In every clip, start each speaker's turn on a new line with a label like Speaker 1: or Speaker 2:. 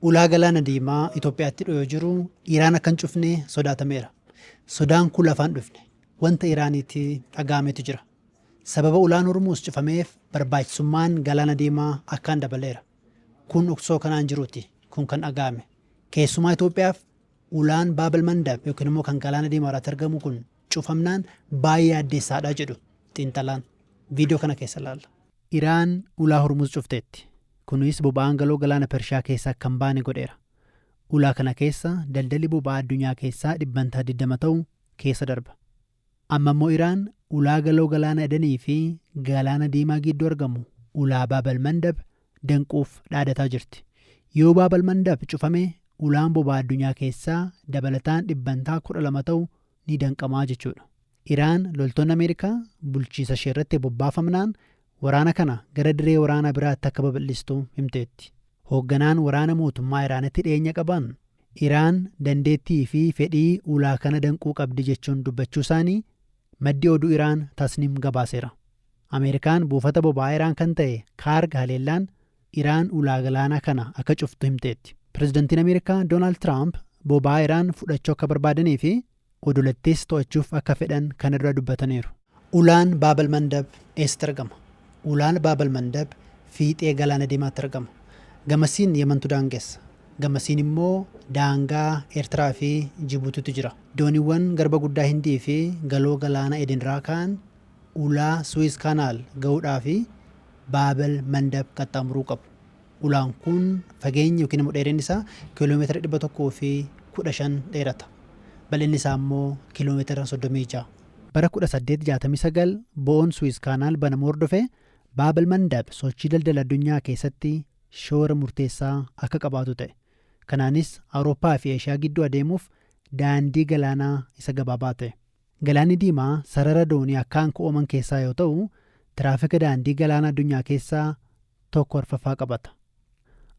Speaker 1: Ulaa Galaana Diimaa Itoophiyaatti dhiyoo jiru Iraan akka hin cufne sodaatameera. Sodaan kun lafaan dhufne. Wanta Iraanitti dhaga'ametu jira. Sababa ulaan Hormuuz cufameef barbaachisummaan Galaana Diimaa akkaan dabaleera. Kun osoo kanaan jiruuti kun kan dhaga'ame. Keessumaa Itoophiyaaf ulaan Baabal Mandab yookiin immoo kan Galaana Diimaa irratti argamu kun cufamnaan baay'ee addeessaadha jedhu xiinxalaan. Viidiyoo kana keessa ilaalla. Iraan ulaa Hormuuz cufteetti. Kunis boba'aan galoo galaana Pershiyaa keessa akka hin baane godheera. Ulaa kana keessa daldalli boba'aa addunyaa keessaa dhibbantaa 20 ta'u keessa darba. Amma immoo Iraan ulaa galoo galaana Edenii fi galaana Diimaa gidduu argamu ulaa Baabal Mandab danquuf dhaadataa jirti. Yoo Baabal Mandab cufame ulaan boba'aa addunyaa keessaa dabalataan dhibbantaa 12 ta'u ni danqamaa jechuudha. Iraan loltoonni Ameerikaa bulchiinsa ishee irratti bobbaafamnaan waraana kana gara diree waraanaa biraatti akka babal'istu himteetti. Hoogganaan waraana mootummaa Iraanitti dhiyeenya qaban Iraan dandeettii fi fedhii ulaa kana danquu qabdi jechuun dubbachuu isaanii maddi oduu Iraan Tasnim gabaaseera. Ameerikaan buufata boba'aa Iraan kan ta'e Kaarg haleellaan Iraan ulaa galaanaa kana akka cuftu himteetti. Pirezidantiin Ameerikaa Doonaald Tiraamp boba'aa Iraan fudhachuu akka barbaadanii fi odolattis to'achuuf akka fedhan kana dura dubbataniiru. Ulaan Baabal Mandab eessatti argama? Ulaan Baabal Mandab fiixee Galaana Diimaatti argama. Gamasiin Yemantu daangessa. Gamasiin immoo daangaa Eertiraa fi Jibuutiitu jira. Dooniiwwan Garba Guddaa Hindii fi galoo galaana Edenirraa ka'an ulaa Suwiz Kaanaal gahuudhaaf Baabal Mandab qaxxaamuruu qabu. Ulaan kun fageenyi yookiin immoo dheerinni isaa kiiloomeetira 115 dheerata. Bal'inni isaa immoo kiiloomeetira 36. Bara 1869 bo'oon Suwiz Kaanaal banamuu hordofee Baabal Mandab sochii daldala addunyaa keessatti shoora murteessaa akka qabaatu ta'e. Kanaanis Awurooppaa fi Eeshiyaa gidduu adeemuuf daandii galaanaa isa gabaabaa ta'e. Galaanni Diimaa sarara doonii akkaan ko'ooman keessaa yoo ta'u, tiraafika daandii galaana addunyaa keessaa tokko arfaffaa qabata.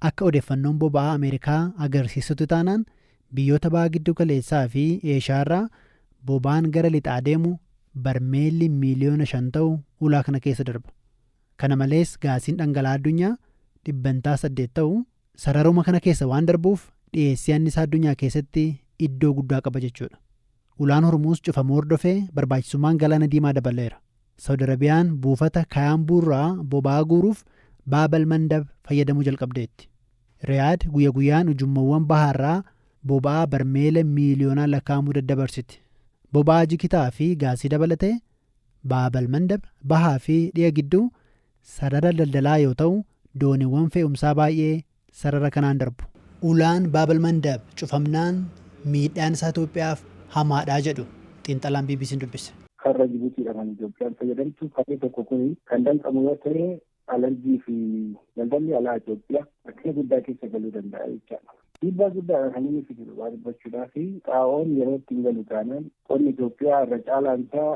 Speaker 1: Akka odeeffannoon boba'aa Ameerikaa agarsiisutti taanaan biyyoota baha giddu galeessaa fi Eeshiyaa irraa boba'aan gara lixaa deemu barmeelli miiliyoona 5 ta'u ulaa kana keessa darba. Kana malees gaasiin dhangala'aa addunyaa dhibbantaa 8 ta'u sararuma kana keessa waan darbuuf dhiyeessii annisaa addunyaa keessatti iddoo guddaa qaba jechuudha. Ulaan Hormuuz cufamuu hordofee barbaachisummaan Galaana Diimaa dabaleera. Saudi Arabiyaan buufata Kayaambuurraa boba'aa guuruuf Baabal Mandab fayyadamuu jalqabdeetti. Riyaad guyya guyyaan ujummoowwan bahaarraa boba'aa barmeela miiliyoonaan lakkaa'amu daddabarsiti. Boba'aa jikitaa fi gaasii dabalatee Baabal Mandab bahaa fi dhiha gidduu sarara daldalaa yoo ta'u, dooniiwwan fe'umsaa baay'ee sarara kanaan darbu. Ulaan Baabal Mandab cufamnaan miidhaan isaa Itoophiyaaf hamaadha jedhu xiinxalaan BBC'n dubbise.
Speaker 2: Karra Jibuutiidha kan Itoophiyaan fayyadamtu. Karri tokko kun kan danqamu yoo ta'e alergii fi daldalli alaa Itoophiyaa rakkina guddaa keessa galuu danda'a jechaadha. Dhiibbaa guddaadha kan inni fidu dhugaa dubbachuudhaa fi xaa'oon yeroo itti hin galu taanaan qonni Itoophiyaa irra caalaan isaa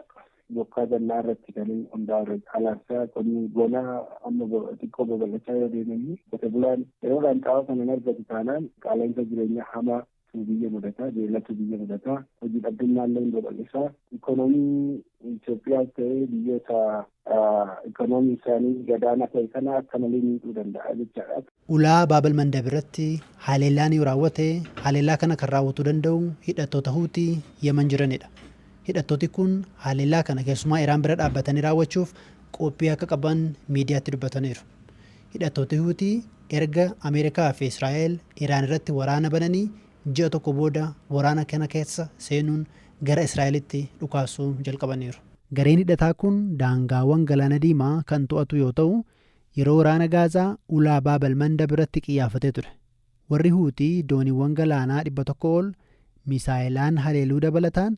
Speaker 2: bokkaa gannaa irratti kan inni hundaa'u. Irra caalaan isaa qonni bonaa amma xiqqoo babal'achaa yoo deemanii qote bulaan yeroodhaan xaa'oo kana hin argatu taanaan qaala'insa jireenyaa hamaa biyya mudataa, beelatu biyya mudataa, hojii dhabdummaa illee hin babal'isaa. Ikoonoomii Itoophiyaas ta'ee biyyoota ikoonoomii isaanii gadaanaa ta'e kana akka malee miidhuu danda'a jechaadha.
Speaker 1: Ulaa Baabal Mandab irratti haleellaan yoo raawwate haleellaa kana kan raawwatuu danda'u hidhattoota Huutii Yemen jiranidha. Hidhattooti kun haleellaa kana keessumaa Iraan bira dhaabbatanii raawwachuuf qophii akka qaban miidiyaatti dubbataniiru. Hidhattooti Huutii erga Ameerikaa fi Israa'el Iraan irratti waraana bananii ji'a tokko booda waraana kana keessa seenuun gara Israa'elitti dhukaasuu jalqabaniiru. Gareen hidhataa kun daangaawwan Galaana Diimaa kan to'atu yoo ta'u, yeroo waraana Gaazaa ulaa Baabal Mandab irratti qiyyaafatee ture. Warri Huutii dooniiwwan galaanaa 100 ol misaa'elaan haleeluu dabalataan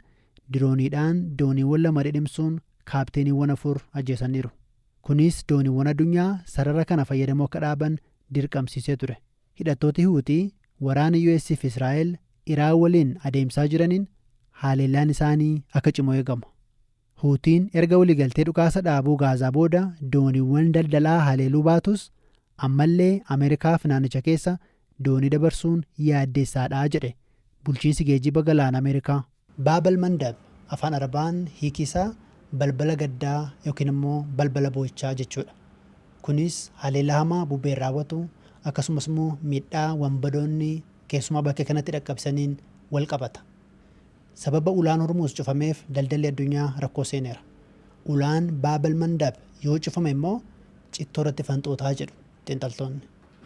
Speaker 1: dirooniidhaan dooniiwwan lama dhidhimsuun kaapteeniiwwan 4 ajjeesaniiru. Kunis dooniiwwan addunyaa sarara kana fayyadamuu akka dhaaban dirqamsiisee ture. Hidhattooti Huutii waraana US fi Israa'el Iraan waliin adeemsaa jiraniin haleellaan isaanii akka cimu eegama. Huutiin erga waliigaltee dhukaasa dhaabuu Gaazaa booda dooniiwwan daldalaa haleeluu baatus ammallee Ameerikaaf naannicha keessa doonii dabarsuun yaaddeessaadha jedhe bulchiinsi geejjiba galaana Ameerikaa. Baabal Mandab afaan Arabaan hiiki isaa balbala gaddaa yookiin immoo balbala boo'ichaa jechuudha. Kunis haleellaa hamaa bubbeen raawwatu Akkasumas immoo miidhaa wanbadoonni keessumaa bakka kanatti dhaqqabsaniin wal qabata. Sababa ulaan Hormuuz cufameef daldalli addunyaa rakkoo seeneera. Ulaan Baabel Mandab yoo cufame immoo cittoo irratti fanxootaa jedhu xiinxaltoonni.